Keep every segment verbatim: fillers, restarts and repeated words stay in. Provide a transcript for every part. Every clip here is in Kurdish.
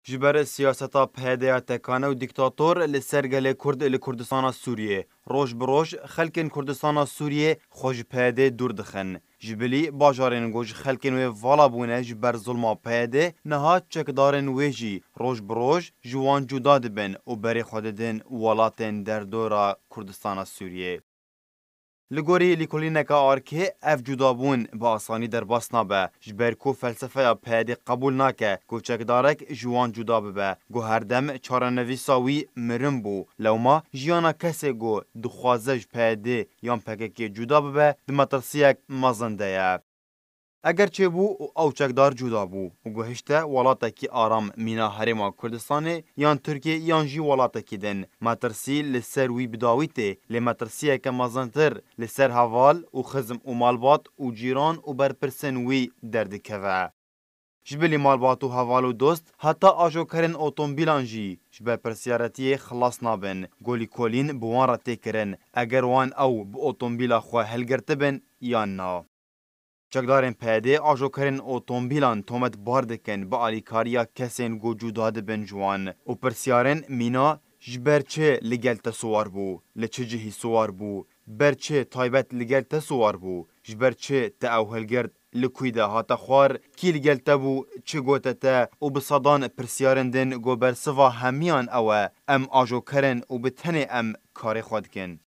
Ji ber siyaseta P Y D ya tekane û dîktator li ser gelê Kurd li Kurdistana Sûriyê, roj bi roj xelkên Kurdistana Sûriyê xwe ji P Y D dûr dixin. Ji bilî bajarên ku ji xelkên wê vala bûne ji ber zulma P Y D, niha çekdarên wê jî roj bi roj ji wan cuda dibin û berê xwe didin welatên derdora Kurdistana Sûriyê. Li gorî lîkolîneka Arkê, ev cudabûn bi asanî derbas nabe, ji ber ku felsefeya P Y D qebûl nake ku çekdarek ji wan cuda bibe, ku her dem çarenivîsa wî mirin bû. Lewma jiyana kesê ku dixwaze ji P Y D yan P K K cuda bibe, di metirsiyek mezin de ye. Eger çêbû û ew çekdar cuda bû û guhişte welatekî aram mîna Herêma Kurdistanê yan Tirkiyê yan jî welatekî din, metirsî li ser wî bi dawî tê, lê metirsiyeke mezintir li ser heval û xizm û malbat û cîran û berpirsên wî derdikeve. Ji bilî malbat û heval û dost, heta ajokerên otomobîlan jî ji berpirsiyaretiyê xilas nabin, ku lîkolîn bi wan re tê kirin, eger wan ew bi otomobîla xwe hilgirtibin yan na. Çekdarên P Y D ajokerên otomobîlan tometbar dikin bi alîkariya kesên ku cuda dibin ji wan û pirsiyarên mîna ji ber çi li gel te siwar bû, li çi cihî siwar bû, ber çi taybet li gel te siwar bû, ji ber çi te ew hilgirt, li kûy de hate xwar, kî li gel te bû, çi gote te û bi sedan pirsiyarên din ku bersiva hemiyan ew e, em ajoker in û bi tenê em karê xwe dikin.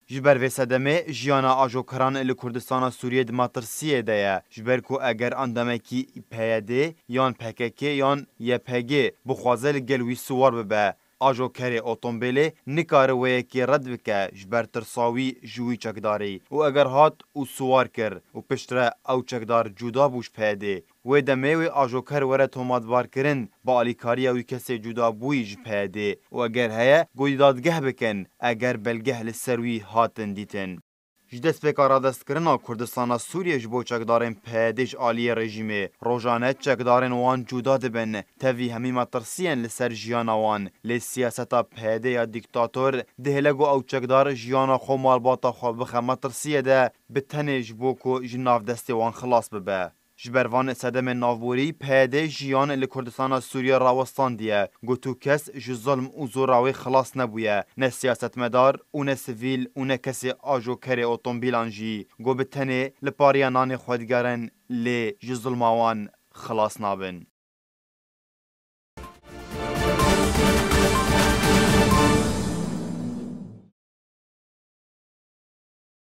Ji ber vê sedemê jiyana ajokeran li Kurdistana Sûriyê di metirsiyê de ye, ji ber ku eger endamekî P Y D yan P K K yan Y P G bixwaze li gel wî siwar bibe, ajokerê otombêlê nikare wê yekê red bike ji ber tirsa wî ji wî çekdarî û eger hat û siwar kir û piştre ew çekdar cuda bû ji P Y D, wê demê wê ajoker were tomatbarkirin bi alîkariya wî kesê cudabûyî ji P Y D û eger heye, godî dadgeh bikin, eger belgeh li ser wî hatin dîtin. Ji destpêka radestkirina Kurdistana Sûriyê ji bo çekdarên P Y D ji aliyê rejîmê, rojane çekdarên wan cuda dibin, tevî hemî metirsiyên li ser jiyana wan, lê siyaseta P Y D ya dîktator dihêle ku ew çekdar jiyana xwe, malbata xwe bixe metirsiyê de, bi tenê ji bo ku ji nav destê wan xilas bibe. Ji ber van sedemên navborî, P Y D jiyan li Kurdistana Sûriyê rawestandiye. Got û kes ji zulm û zora wê xilas nebûye. Ne siyasetmedar û ne sivîl û ne kesê ajokerê otomobîlan jî. Got bi tenê li pariya nanê xwe digerin, lê ji zulma wan xilas nabin.